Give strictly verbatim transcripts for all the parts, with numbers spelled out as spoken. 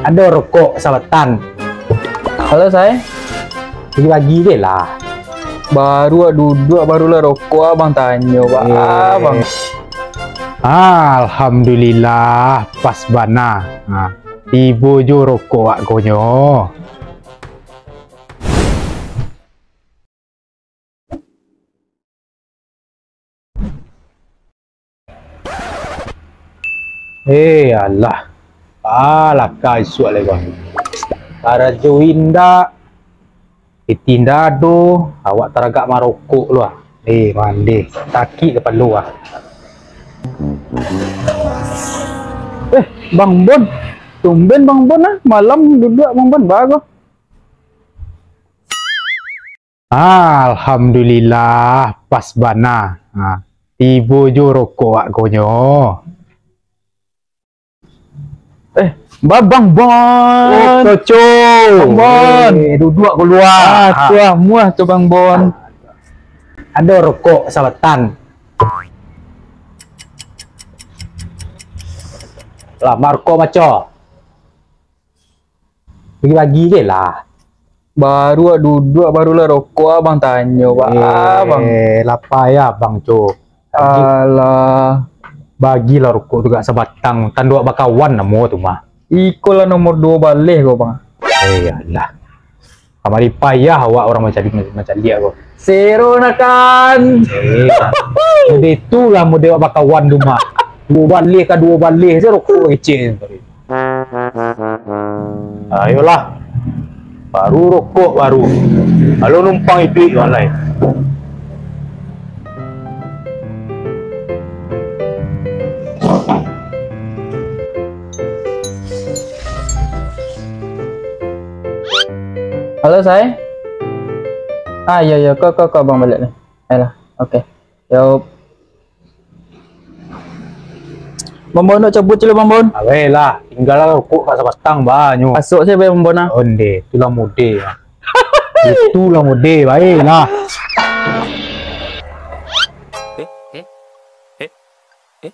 Ado rokok sabatang? Halo, Say. Bagi-bagi je lah. Baru awak duduak, barulah rokok abang tanyo, Bang. Eh. Abang. Alhamdulillah, pas bana. Ha, tibo jo rokok awak ko nyo. Eh, alah. Ah, laka isuak lai ko. Karajo indak, pitih indak ado, awak taragak marokok lu ah. Eh, mandeh, sakik kapalo ah. Eh, Bang Bon. Tumben Bang Bon ah, malam duduak Bang Bon, baa ko? Alhamdulillah, pas bana. Ha, tibo jo rokok awak ko nyo. Eh, ba-, Bang Bon. Oh, Koco. Bang Bon. Eh, duduak kalua. Ah, ha. Tu ah, muah tu Bang Bon. Ado rokok sabatang? Lah, marokok maco. Bagi-bagi je lah. Baru awak duduak, barulah rokok abang tanyo, Bang. Eh, Abang. Lapa ya, Bang, co. Alah. Bagilah rokok tu gak sabatang. Tando awak bakawan namo tu mah. Iko lah nomor duo baleh ko, Bang. Eh, alah. Kamari payah awak urang mancaliak, mancaliak ko. Sero nakan. Eh, mode tu lah mode awak bakawan tu mah. Duo baleh ka duo baleh se rokok kecek. Ayolah. Baru rokok baru. Lalu numpang iduik tu alai. Halo, Say. Ah, iyo, iyo. Ko, ko, ko, abang baliak ni. Ayolah. Oke. Yo. Bang Bon, nak cabut je lah, Bang Bon. Aweh lah, tinggal lah rokok kat sabatang banyo. Masuk saja, Bang Bon, ah. Onde, itulah mode. Itulah mode, baiklah. Eh, eh, eh, eh, eh,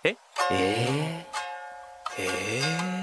eh, eh, eh.